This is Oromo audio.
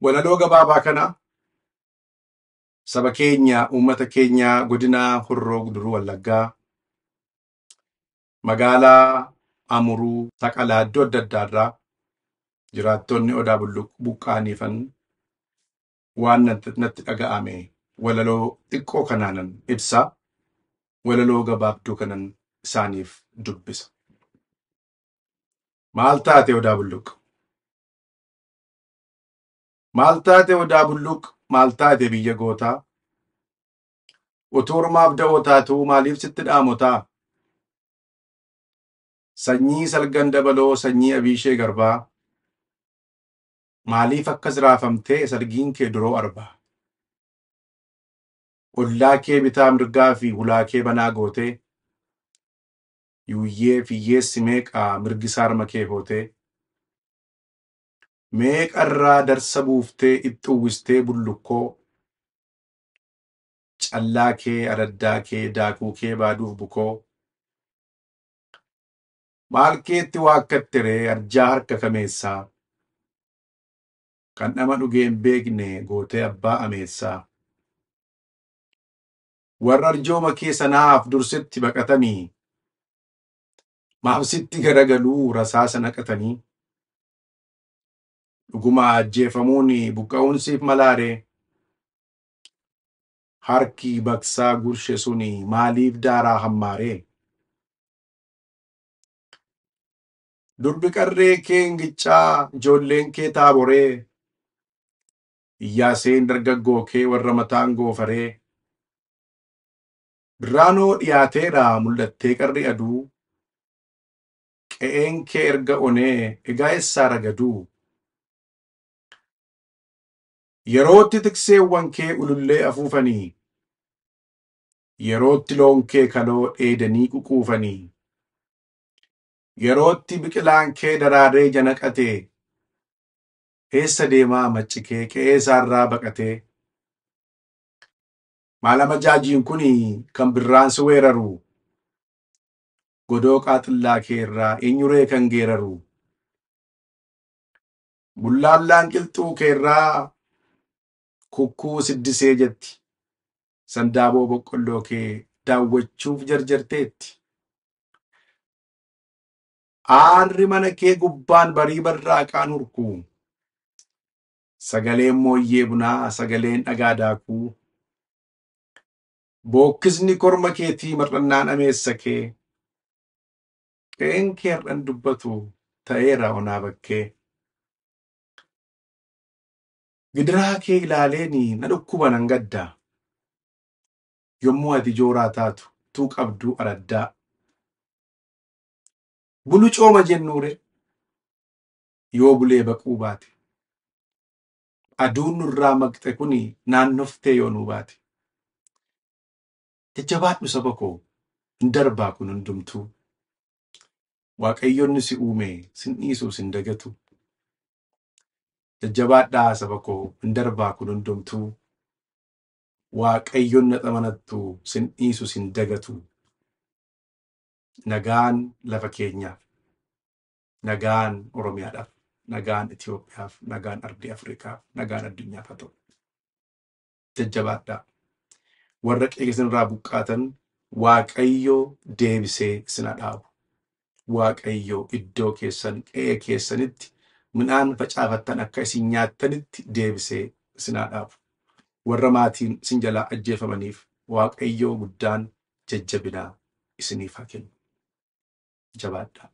Walaloo gabaabaa kana saba keenya, uummata keenya godina Horroo Guduruu Wallaggaa, magaalaa Amuruu, Saqalaa iddoo adda addaarraa jiraattonni Odaa Buqqaaniifan waan natti dhaga'ame walaloo xiqqoo kanaanan ibsa. Walaloo gabaabduu kanan isaaniif dubbisa. Maal taate Odaa Bulluq? Maal taate Odaa Bulluq? Maal taate biyya gootaa? Utuu ormaaf da'oo taatuu maaliif sitti dhaamotaa? Sanyii salgan dabaloo, sanyii abiishee garbaa, maaliif akkas raafamtee salgiin kee duroo arbaa? Ollaa kee bitaa mirgaa fi hulaa kee banaa gootee, yuuyyee fiyyeessi meeqaa mirgi saarma kee hootee, meeqarraa darsa buuftee itti uwwistee bullukkoo, callaa kee araddaa kee daakuu kee baaduuf bukoo, maal keetti waakkatte ree arjaa harka kameessaa, kan dhama dhugee hin beekne gootee abbaa ameessaa. Warra arjooma kee sanaaf dursitti baqatanii, maaf sitti garagaluu rasaasa naqatanii, dhuguma ajjeefamuun buqqa'uun siif malaaree, harki baqsaa gurshe suni maaliif daaraa hammaaree? Durbi qarree kee ingiccaa, ijoolleen kee taaboree, iyyaaseen dargaggoo kee warra mataan goofaree, birraanoo dhiyaateera mul'attee qarri aduu, qe'een kee erga onee egaa eessaa ragaduu? Yerootti tikseewwan kee ulullee afuufanii, yerootti loon kee kaloo dheedanii ququufanii, yerootti biqilaan kee daraaree ija naqatee, eessa deemaa macci kee qe'ee isaarraa baqatee? Maal jaajiin kun kan birraan si weeraru, godoo qaaxillaa kee irraa eenyuree kan geeraru? Bullaallaan qilxuu kee irraa kukkuu siddisee jetti, sandaaboo boqqolloo kee daawwachuuf jarjarteetti. Aarri mana kee gubbaan barii barraaqaan hurku, sagaleen mooyyee bunaa, sagaleen dhagaa daakuu, bookkisni korma keetii mar'annaan ameessa kee, qe'een kee har'an dubbatu ta'eera onaa bakkee. Gidiraa kee ilaaleeni na dhukkuba nan gadda, yommuu ati jooraa taatu tuu qabduu araddaa. Bulu cooma jennuure yoo bulee baquu baate, aduun nurraa maqxe kuni naannoftee yoo nuu baate. Jajjabaadhu saba koo, hin darbaa kun hundumtuu. Waaqayyoonni si uume sin dhiisu sin dagatu. Jajjabaadhaa saba koo, hin darbaa kun hundumtuu. Waaqayyoon na xamanattu sin dhiisu sin dagatu. Nagaan lafa keenyaaf, nagaan Oromiyaadhaaf, nagaan Itoophiyaaf, nagaan ardii Afrikaaf, nagaan addunyaaf haa ta'u. Jajjabaadhaa. Warra qe'ee isinirraa buqqaatan Waaqayyo deebisee isin haa dhaabu. Waaqayyo iddoo keessan qe'ee keessanitti midhaan facaafattan akka isin nyaattanitti deebisee isin haa dhaabu. Warra maatiin isin jalaa ajjeefamaniif Waaqayyo guddaan jajjabinaa isiniif haa kennu. Jabaadhaa.